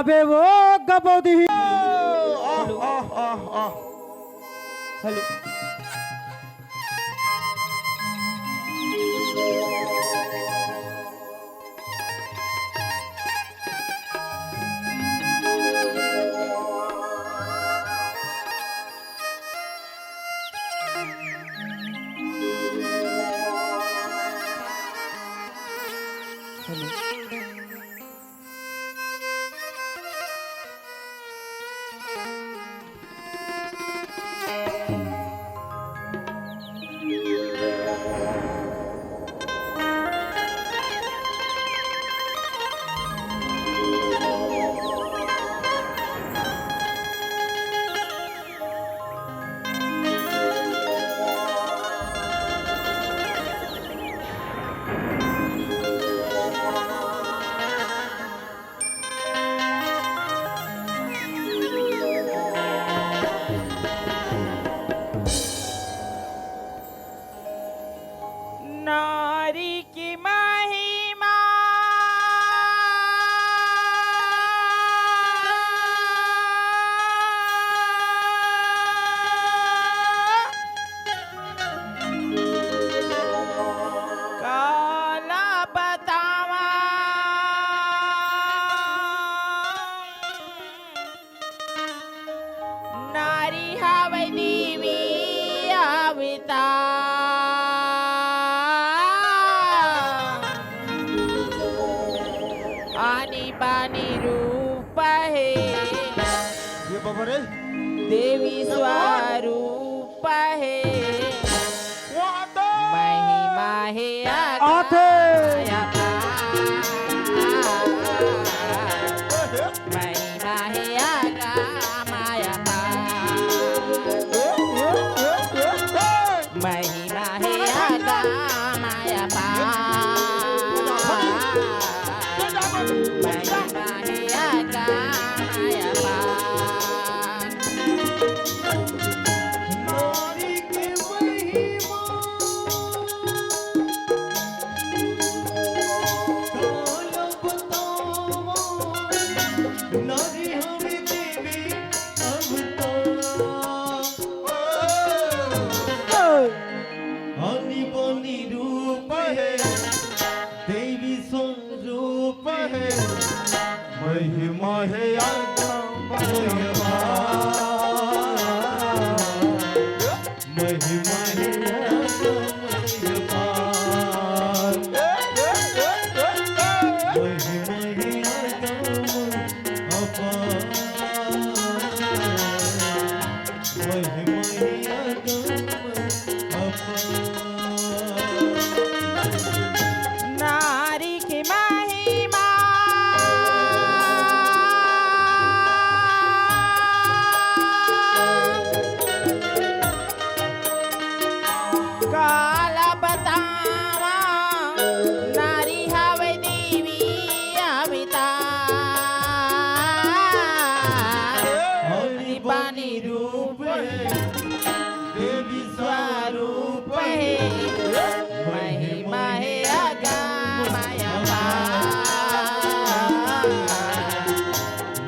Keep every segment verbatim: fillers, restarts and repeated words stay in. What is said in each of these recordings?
अबे वो गबौदी। आह, आह, आह, आह। हेलो। नारी की महिमा काला बतावा। नारी हवय देवी अवतार। आनी बानी रूप हे ये बाबा रे। देवी स्वरूप हे। वो आते। महिमा हे आते। अपार। महिमा हे अगम अपार। महिमा हे अगम अपार। महिमा हे अगम अपार। नारी के महिमा काला बतावा, नारी हवे देवी अवतार। आनी बानी रूप हे, देवी स्वरूप हे, महिमा हे अगम अपार। महिमा हे अगम अपार। महिमा हे अगम अपार। महिमा हे अगम अपार। नारी के महिमा काला बतावा, नारी हवे देवी अवतार। आनी बानी रूप हे, देवी स्वरूप हे, महिमा हे अगम अपार।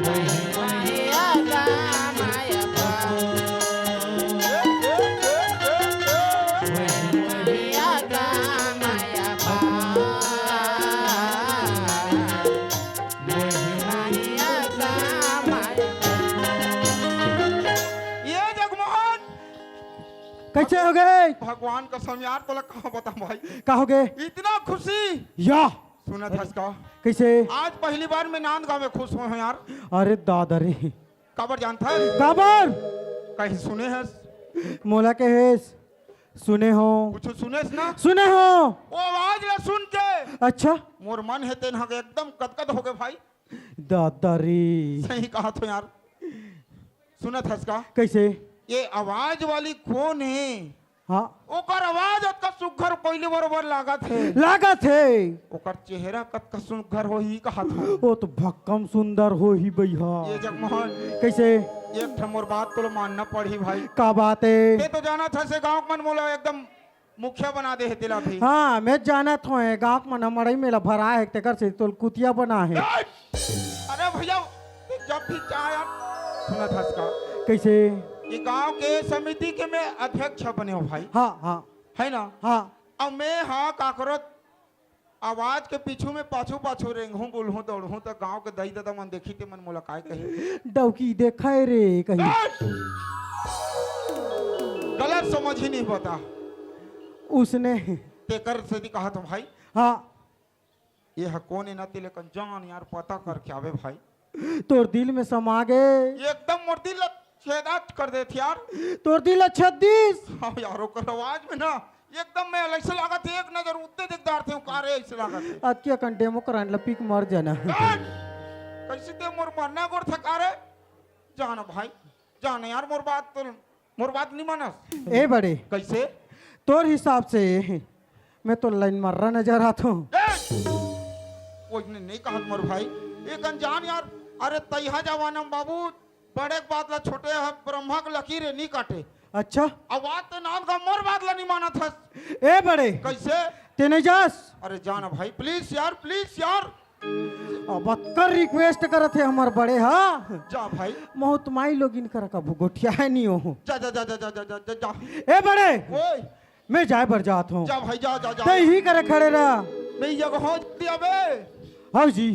महिमा हे अगम अपार। महिमा हे अगम अपार। महिमा हे अगम अपार। ये जगमोहन, कइसे होगे? भगवान कसम यार, तोला का बतावंव भाई। का होगे? इतना खुशी। या। सुनत हस का? कइसे? आज पहली बार मैं नांदगांव में खुश होय हंव यार। अरे दादा रे। काबर जानथस? काबर? कहीं सुने हस? मोला कहेस? सुने हंव। कुछ सुनेस ना? सुने हंव। वो आवाज ला सुन के। अच्छा। मोर मन हे तेन ह एकदम कदकद होगे भाई। दादा रे। सही कहत हंव यार। सुनत हस का? कइसे? ये आवाज वाली कोन हे? हाँ। ओकर आवाज अतका सुग्घर कोइली बरोबर लागत हे। लागत हे। ओकर चेहरा कतका सुग्घर होही कहत हंव। वो तो भक्कम सुंदर होही भइया। ये जगमोहन। कइसे? एक ठन मोर बात तोला मानना पड़ही भाई। का बात हे? तें तो जानत हस, ये गांव के मन मोला एकदम मुखिया बना दे हे तेला भी। हाँ, मैं जानत हंव, ये गांव के मन ह मड़ई मेला भरा हे, तेकर से तोला कुतिया बना हे। अरे भइया, जब भी चाहे आप सुनत हस का? कइसे? ये गांव के समिति के मैं अध्यक्ष बने हो भाई। हाँ, हाँ। है ना? हाँ। अब मैं हा काकरो आवाज के पीछू में पाछू पाछू रेंगहूं, बुलहूं, दौड़हूं त गांव के दाई ददा मन देखी ते मन मोला काय कही? डौकी देखाय रे कही। हट! गलत समझ ही नहीं बता। उसने तेकर से भी कहा तो भाई। हाँ। ये ह कोन ए ना, ते लेकन जान यार, पता करके आवे भाई। तोर दिल में समा गे। एकदम मोर दिल ला छेदा कर देत यार। तोर दिल ला छेद दिस। हाँ यार, ओकर आवाज में ना एकदम मैं अलग से लागत हे, एक नजर उत्ते देख डारते हूँ, का रे ऐसे लागत हे। अतकी अकन डेमो करान ला पी के मर जाना। हट! कैसे ते मोर मरना गोर थका रे? जाना भाई, जाना यार, मोर बात तो मोर बात नहीं मानस। ए बड़े। कैसे? तोर हिसाब से मैं तो लाइन मर्रा नजर आत हूँ। ए! कोई ने नहीं कहत मोर भाई। एक अनजान यार, अरे तैहा जवानम बाबू, बड़े के बात ला छोटे ह, ब्रह्मा के लकीर हे, नहीं काटे। अच्छा। अब बात ते नाम का मोर बात ला नहीं मानत हस। ए बड़े। कैसे? ते नहीं जास? अरे जाना भाई, please यार, please यार। अब अतका request करत हे हमर बड़े हा। जा भाई। महूँ त माई लोगिन करा कभू गोठियाय नी हो। जा, जा, जा, जा, जा, जा, जा, जा, जा। ए बड़े, ओए। मैं जाय बर जात हूँ। जा भाई, जा, जा, जा। तैं ही करे खड़े रह। मैं ये कहो दिया बे। हाँ जी।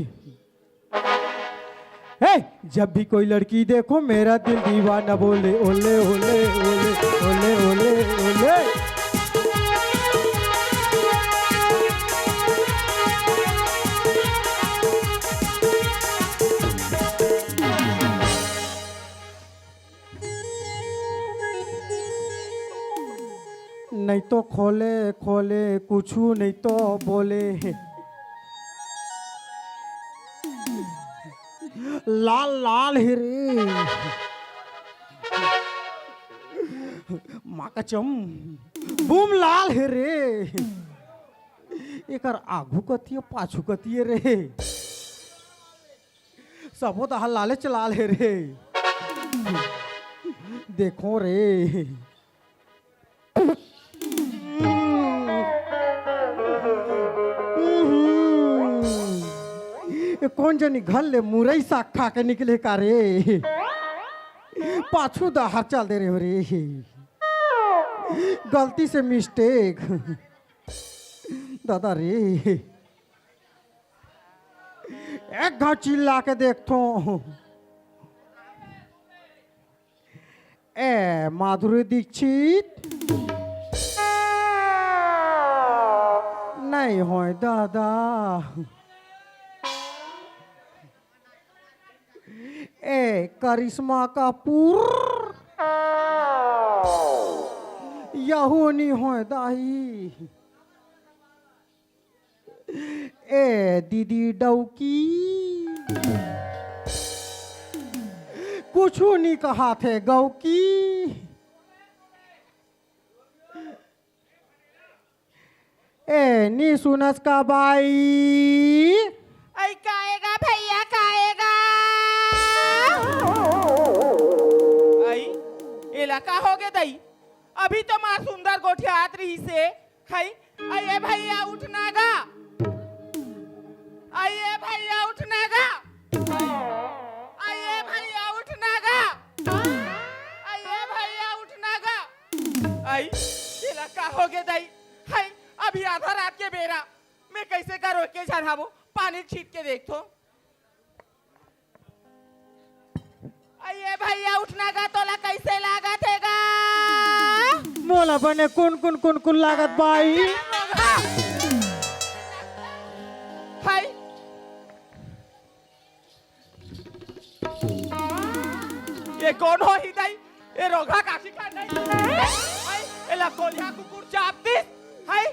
हे, जब भी कोई लड़की देखो, मेरा दिल दीवाना बोले, ओले, ओले, ओले, ओले, ओले, ओले। नहीं तो खोले, खोले, कुछू नहीं तो बोले। लाल लाल हे रे। माँ कसम, बूम लाल हे रे। एकर आगू कतिये, पाछू कतिये रे। सबो दहा लालेच लाल हे रे। देखो रे। ए कोन जनी घर ले मुरई साग खा के निकले का रे? पाछू डहर चल दे रे हो रे। गलती से mistake। दादा रे। एक घाव चिल्ला के देखथों। ए, माधुरी दीक्षित। नहीं होय दादा। ए, करिश्मा कपूर। यहू नहीं होय दाई। ए दीदी डौकी, कुछू नी कहाथे गौकी। ए नी सुनस का बाई? अई काएगा भैया, काएगा। अई, एला का होगे दई? अभी तो मार सुंदर गोठियात रहिसे। हई, अये भैया उठ ना गा। अये भैया उठ ना गा। अये भैया उठ ना गा। अये भैया उठ ना गा। अई, एला का होगे दई? हई, अभी आधा रात के बेरा, मैं कैसे का रोक के झन हाबो? पानी छीट के देखथों। अये भैया उठ ना गा, तोला कैसे लागत हे गा? मोला बने कुन कुन कुन कुन लागत बाई। हाय, ये कोन होही दई? ये रोगहा काशी का नहीं? हाय, एला कोलिहा कुकुर चाप दिस। हाय,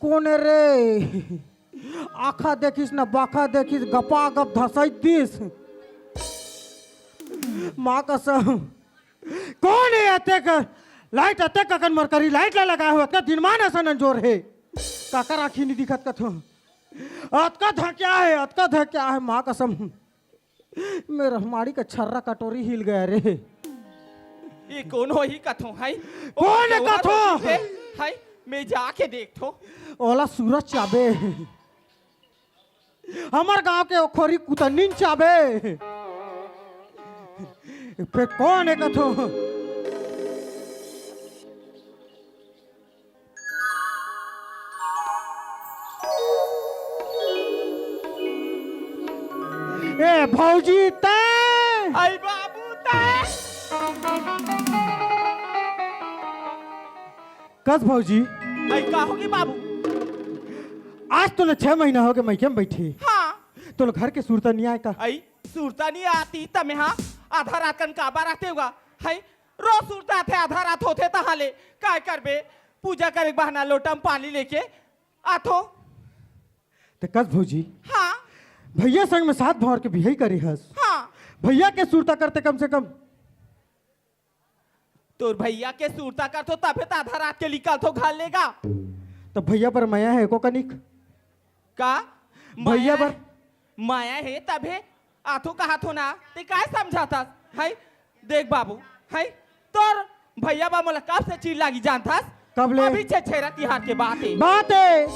कोन रे? आखा देखिस न बाखा देखिस, गपा गप धसई दिस। माँ कसम, कोन हे अतेक लाइट, अतेक अकन मरकरी लाइट ला लगाए हो? अतका दिन मान असन अंजोर हे, काकर आँखी नी दिखत कथो। अतका धकिया हे, अतका धकिया हे, माँ कसम। मेरा माड़ी का छर्रा कटोरी हिल गया रे। ये कोन होही कथो, हाय? कोन ओ, कथो? हाय, मैं जाके देखथों। ओला सूरज चाबे। हमर गांव के ओखोरी कुतनिन चाबे। फेर कोन हे कथो? ए भौजी तैं। आई बाबू तैं। कस भौजी। आई का होगे बाबू? आज तोला छह महीना होगे मइके में बइठे। हाँ। तोला घर के सुरता नइ आय का? आई सुरता नइ आतिस त मैं हा आधा रात कन काबर आतेंव गा? हई रोज सुरता आथे, आधा रात होथे तहां ले। काय करबे? पूजा करे के बहाना लोटा म पानी लेके आथों। त कस भौजी। हाँ। भइया संग में सात भंवर के बिहाई करे हस। हाँ। भइया के सुरता करते कम से कम। तोर भइया के सुरता करथों तभे त आधा रात के निकलथों घर ले गा। त भइया बर मया हे एको कनिक? का? भइया मया बर? मया हे तभे आथों कहाथों ना, तैं काय समझथस? हई देख बाबू, हई तोर भइया बर मोला कब से चिढ़ लागिस जानथस? कब ले? अभी छेरछेरा तिहार के बात हे। बात हे।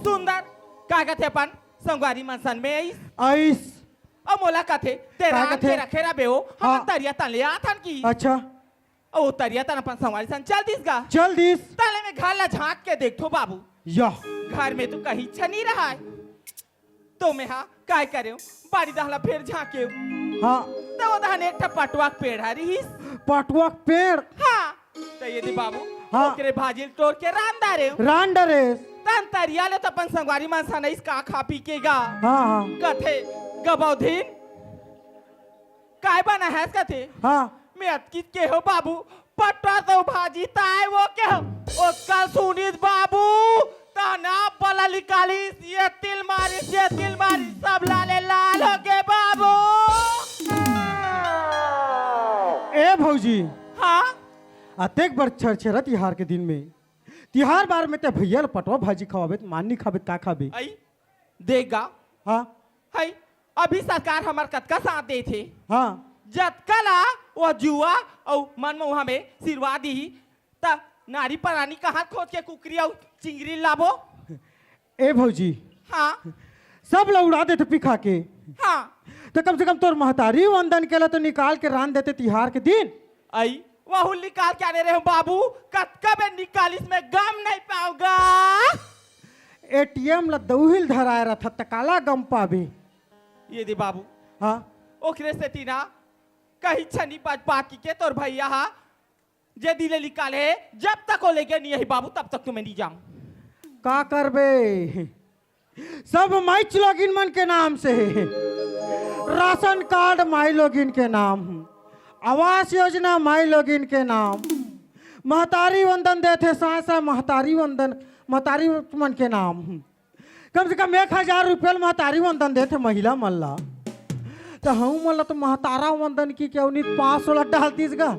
सुंदर, का कथे, अपन संगवारी मन संग में आइस। आइस। अउ मोला कथे, तैं का रांध कथे? के रखे रहिबे ओ, हाँ। हमन तरिया तन ले आथन कि। अच्छा। अउ तरिया तन अपन संगवारी संग चल दिस गा। चल दिस। तले मैं घर ला झांक के देखथों बाबू। या। घर में तो कहीं छनी रहय। तो मैं हा काय करेंव, बाड़ी डहर ला फेर झांकेंव। हाँ। त ओ डहन एक ठा पटवा के पेड़ हा रिहिस। पटवा के पेड़? हाँ। त ये दे बाबू, हाँ। ओकरे भाजी ल टोर के रांध डारेंव। रांध डारेस। तहन तरिया ले त अपन संगवारी मन संग आइस का खा पी के गा। हाँ, हाँ। कथे, "गा बौधिन, काय बनाय हस?" कथे। हाँ। मैं अतकिच केहेंव बाबू, पटवा अउ भाजी ताय ओ केहेंव। ओकर सुनिस बाबू, त नाप वाला निकालिस, ये तिल मारिस, ये तिल मारिस, सब लाले लाल होगे बाबू। ए भौजी। हाँ? अतेक बड़ छेरछेरा तिहार के दिन में, तिहार बार में तैं भइया ल पटवा भाजी खवाबे त मान नइ खाबे त का खाबे? आई, देख गा। हाँ। हई, अभी सरकार हमर कतका साथ देथे। हाँ। जतका ला ओ जुआ अउ मन म उहाँ में सिरवा दिही, त नारी परानी कहाँ खोज के कुकरी अउ चिंगरी लाबो? ए भौजी। हाँ। सब ला उड़ा देथे पिखा के। हाँ। त कम से कम तोर महतारी वंदन के ला तो निकाल के रांध देते तिहार के दिन। आई, वहू निकाल के आने रहेंव बाबू, कतका बेर निकालिस मैं गम नइ पांव गा। एटीएम ला दउहिल धराय रथस त काला गम पाबे। ये दे बाबू। हाँ। ओकरे सेती ना कहीं छनी बज पात कि के तोर भइया हा जे दिन ले निकाले, जब तक ओ लेगे नइ आही बाबू, तब तक तो मैं नइ जांव। का करबे? सब माईच लोगिन मन के नाम से हे। राशन कार्ड माई लोगिन के नाम, आवास योजना माई लोगिन के नाम, महतारी वंदन देथे साय साय महतारी वंदन, महतारी मन के नाम। कम से कम एक हजार रुपया ल महतारी वंदन देथे महिला मन ला। त हमू मन ला तो महतारा वंदन कि के अवनीत पाँच सौ ला डाल दिस गा।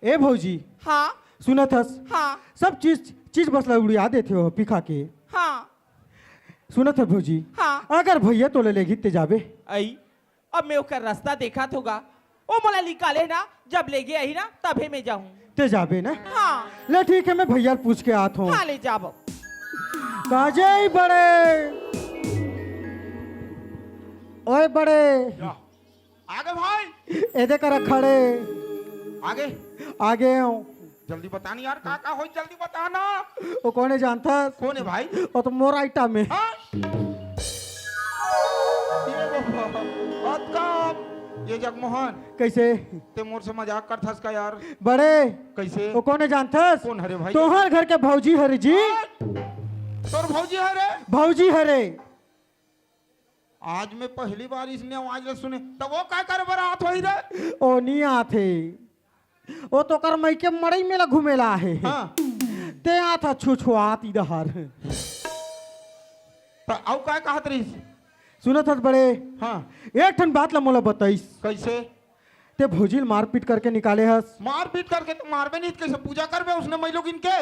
ए भौजी। हाँ। सुनत हस? हाँ। सब चीज, चीज बस ला उड़िया देथे ओ पिखा के। हाँ। सुनत हस भौजी? हाँ। अगर भइया तोला लेगिस ते जाबे? आई, अब मैं ओकर रस्ता देखत हों गा। ओ मोला निकाले ना, जब लेगे आही ना, तभे मैं जाहूं। ते जाबे ना? हाँ। ले ठीक हे, मैं भइया ल पूछ के आत हों। हाँ, ले जाबो। काजे बड़े, ओए बड़े। या। आगे भाई। एदे करा खड़े। आगे। आगे हो। जल्दी बता नी यार, का का होइस, जल्दी बता ना। ओ कोन हे जानथस? कोन हे भाई? ओ तो मोर item हे। हाँ? ये बाबा, अतका, ये जगमोहन। कइसे? ते मोर से मजाक करथस का यार? बड़े। कइसे? ओ कोन हे जानथस? कोन हरे भाई? तोहर घर के भौजी हरे जी। हाँ? तोर भौजी हरे? भौजी हरे। आज मैं पहली बार इसने आवाज ल सुने, त ओ काय करे बर आत होही रे? ओ नी आत हे, ओ तो ओकर मइके मड़ई मेला घूमे ला आहे। हाँ। ते आत ह छुछुआत इधर। त अउ काय कहत रहिस? सुनत हस बड़े? हाँ। एक ठन बात ला मोला बताइस। कइसे? ते भौजी ल मारपीट करके निकाले हस। मारपीट करके त मारबे नहीं, त कइसे पूजा करबे उसने मइलोगिन के?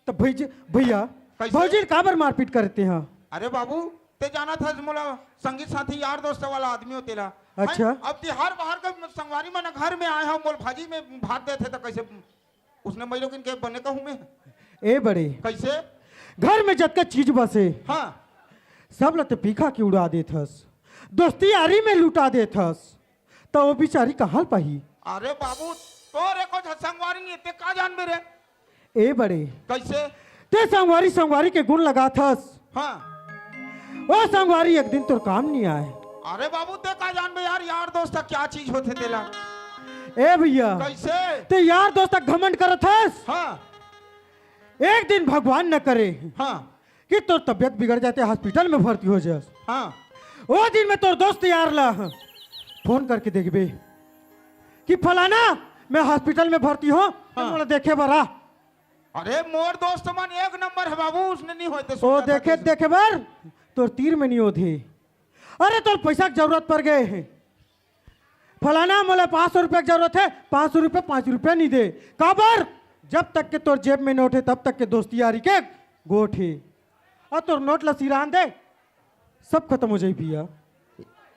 त भैज-, भैया, कइसे? भौजी ल काबर मारपीट करते हैं? अरे बाबू, ते जानत हस मोला संगी साथी यार दोस्त वाला आदमी हो तेला। अच्छा। हैं? अब तिहार बाहर के संगवारी मन घर में आए हो, मोल भाजी में भात देथे त कइसे उसने मइलोगिन के बने कहूँ मैं? ए बड़े, कैसे? घर में जतका चीज बसे, हाँ। सब ल त पी खा के उड़ा देथस, दोस्ती यारी में लुटा देथस, त वो बिचारी कहाँ ल पाही? अरे बाबू, तोर एको झ संगवारी नहीं, ते का जानबे रे? ए बड़े, कैसे? ते संगवारी संगवारी के गुण लगाथस, हाँ। ओ संगवारी एक दिन तोर काम नहीं आए। अरे बाबू, ते का जानबे यार, यार दोस्त का क्या चीज होथे तेला? ए भैया, कैसे? ते यार दोस्त का घमंड करत हस। हाँ। एक दिन भगवान न करे, हाँ। कि तोर तबियत बिगड़ जाथे, हॉस्पिटल में भर्ती हो जास। हाँ। ओ दिन में तोर दोस्त यार ला फोन करके देखबे कि फलाना, मैं हॉस्पिटल में भर्ती हों, हाँ। मोला देखे बर आ। अरे मोर दोस्त मन एक नंबर हे बाबू, उसने नहीं होते ओ सोचा था देखे, कैसे? देखे बर तोर तीर में नहीं होथे। अरे तोर पैसा के जरूरत पड़ गए हे, फलाना मोला पाँच सौ रुपया के जरूरत हे, पाँच सौ रुपया, पाँच रुपया नहीं दे। काबर? जब तक के तोर जेब में नोट हे तब तक के दोस्ती यारी के गोठ हे। अउ तोर नोट ला सिरान दे, सब खत्म हो जाई भैया।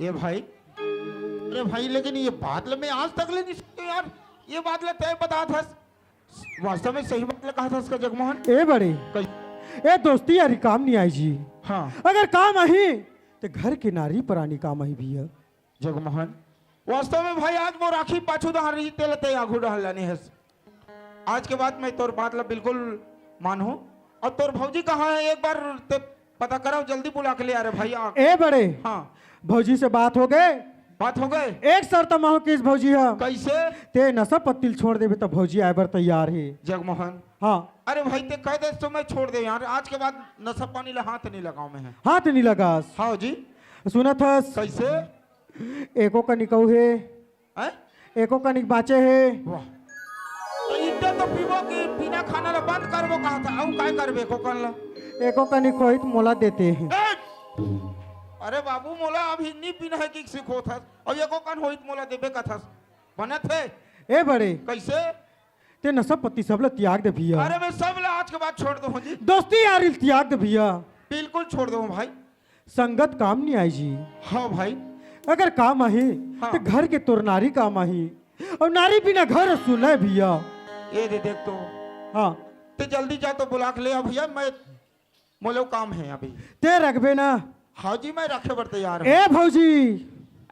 ए भाई, अरे भाई, लेकिन ये बात ल मैं आज तक ले नहीं सुने यार। ये बात ल तय बता था, वास्तव में सही बात ल कहा था उसका जगमोहन। ए बड़े, कही। ए दोस्ती यारी काम नहीं आई जी। हाँ। अगर काम आही तो घर के नारी परानी काम आही भैया। जगमोहन, वास्तव में भाई आज वो राखी पाछू डहर रही, तेल ते आघू डहर लाने हस। आज के बाद मैं तोर बात ला बिल्कुल मानहूं। और तोर भौजी कहाँ है, एक बार ते पता कराओ, जल्दी बुला के ले आ रे भाई। आ। ए बड़े, हाँ। भौजी से बात हो गए? बात हो गए? एक शर्त माहू किस भौजी है। कैसे? ते नशा पत्ती ल छोड़ देबे तो भौजी आए बर तैयार है। जगमोहन। हाँ। अरे भाई, ते कह दे तो मैं छोड़ दे यार, आज के बाद नशा पानी ला हाथ नहीं लगाओ मैं। हाथ नहीं लगास। हाँ जी। सुनत हस? कैसे? एको कनिक अउ हे। हैं? एको कनिक बाँचे हे। वाह। तो इतने तो पीबो कि बिना खाना ला बंद करबो कहा था। अउ काय करबे एको कन ला? एको कनिक होइत मोला देते। ए! अरे बाबू, मोला अभी नी पीना है कि सिखोथस। अउ एको कन होइत मोला देबे कथस। बनत हे? ए बड़े। कैसे? ते नशा पत्ती सब ला त्याग दे भैया। अरे मैं सब ला आज के बाद छोड़ दूँ जी। दोस्ती यारी ला त्याग दे भैया। बिल्कुल छोड़ दूँ भाई। संगत काम नहीं आई जी। हाँ भाई। अगर काम आही, हाँ। तो घर के तोर नारी काम आही। अउ नारी बिना घर सुना है भैया। ये दे देख तो। हाँ। ते जल्दी जा तो बुला के ले आ भैया, मैं मोलो काम है अभी। ते रखबे ना? हाँ जी, मैं रखे बर तैयार हूँ। ए भौजी।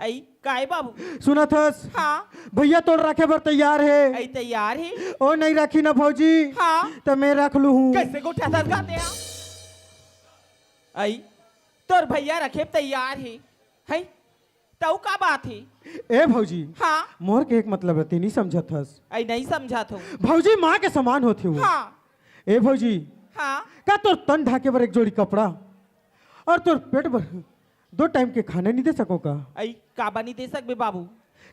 आई, काय बाबू? सुनत हस? हाँ। भैया तोर रखे बर तैयार हे। आई, तैयार हे। ओ नहीं रखी ना भौजी। हाँ। तो मैं रख लूँ हूँ। कैसे गोठा सर गाते हैं? आई, तोर भैया रखे तैयार हे, है? तऊ का बात हे? ए भौजी, हाँ। मोर के एक मतलब रहिथे, नहीं समझत हस। आई, नहीं समझत हूँ। भौजी माँ के समान होथे वो। हाँ। ए भौजी, हाँ। का तोर तन ढाके बर एक जोड़ी कपड़ा और तोर पेट बर दो टाइम के खाना नहीं दे सको का? आई, काबर नहीं दे सकबे बाबू?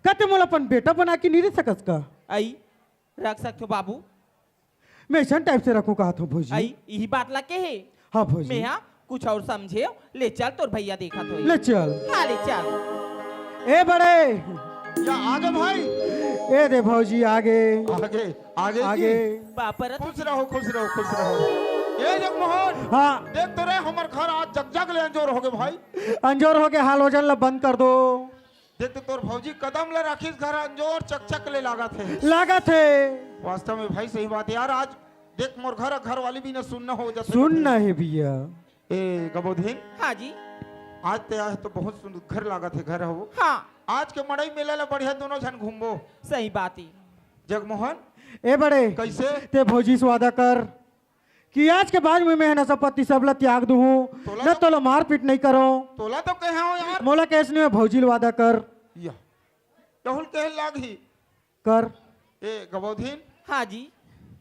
का ते मोला अपन बेटा बना के नहीं दे सकस का? आई, रख सकथो बाबू। मैं ऐसन टाइप से रखूं कहा था भौजी। आई, यही बात ला के हे। हाँ भौजी। मैं हाँ कुछ और समझे, ले चल तोर भैया देखत होई। ले चल। हाँ, ले चल। ए बड़े। या आगे भाई। ए दे भौजी आगे। आगे, आगे आगे। जी। बापर खुश रहो, खुश रहो, खुश रहो। ए जगमोहन। हाँ। देख तो रे, हमर घर आज जग जग ले अंजोर हो गए भाई। अंजोर हो गए, हाल वजन ला बंद कर दो। देख तो तोर भौजी कदम ला राखिस घर अंजोर चकचक ले लागत हे। लागत हे। वास्तव में भाई सही बात हे यार, आज देख मोर घर, घर वाली भी ना सुनना हो जाथे। सुनना हे भैया। ए गबोधीन। हाँ जी। आज ते आए तो बहुत सुंदर घर लागत हे घर हो। हाँ। आज के मड़ई मेला ला बढ़िया दोनों झन घूमबो। सही बात हे। जगमोहन। ए बड़े। कैसे? ते भौजी से वादा कर। कि आज के बाद में मैं नशा पत्ती सब ला त्याग दूहूं, तोला न तो तोला मारपीट नहीं करो। तोला तो कहे हो यार। मोला कहेस नहीं, भौजी ल वादा कर। या। राहुल कहे लागही। कर। ए गबोधीन। हाँ जी।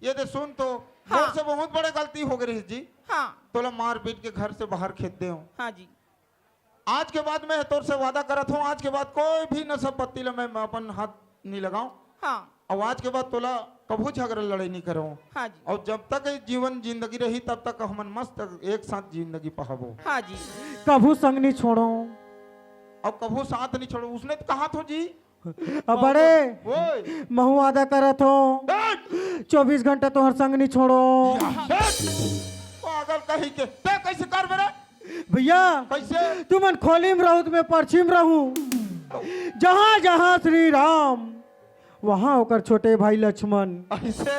ये दे सुन तो, हाँ। मोर से बहुत बड़े गलती हो गई रही जी। हाँ। तोला मारपीट के घर से बाहर खेद दे हूँ। हाँ जी। आज के बाद मैं तोर से वादा करत हूँ, आज के बाद कोई भी नशा पत्ती ला मैं, मैं अपन हाथ नहीं लगाऊं। हाँ। अउ आज के बाद तोला कभू झगड़ा लड़ाई नहीं करूं। हाँ जी। अउ जब तक ये जीवन जिंदगी रही तब तक हमन मस्त एक साथ जिंदगी पहाबो। हाँ जी। कभू संग नहीं छोड़ो। अउ कभू साथ नहीं छोड़ो, उसने तो कहा थो जी। अब बड़े ओए। महू वादा करत हो। हट। चौबीस घंटा तोहर संग नहीं छोड़ो। हट। पागल कहीं के, ते कैसे कर मेरे? भैया, कैसे? तुमन खोली में रहू, तुम्हें परछी में रहू। जहाँ जहाँ श्री राम, वहाँ ओकर छोटे भाई लक्ष्मण। ऐसे?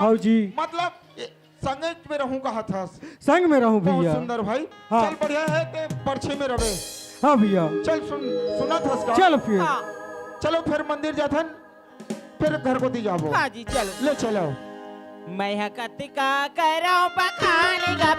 हौ जी। मतलब, ए, संगे में रहूं कहा थस। संग में रहूं बहुत भैया। सुंदर भाई। हाँ। चल बढ़िया है ते परछे में रवे। हाँ भैया। चल सुन, सुना थस का? चल फिर। हाँ। चलो फिर मंदिर जाथन, फिर घर कोती जाबो। हाँ जी, चलो। ले चलो। मैं ह कतिका करौं बखान गा।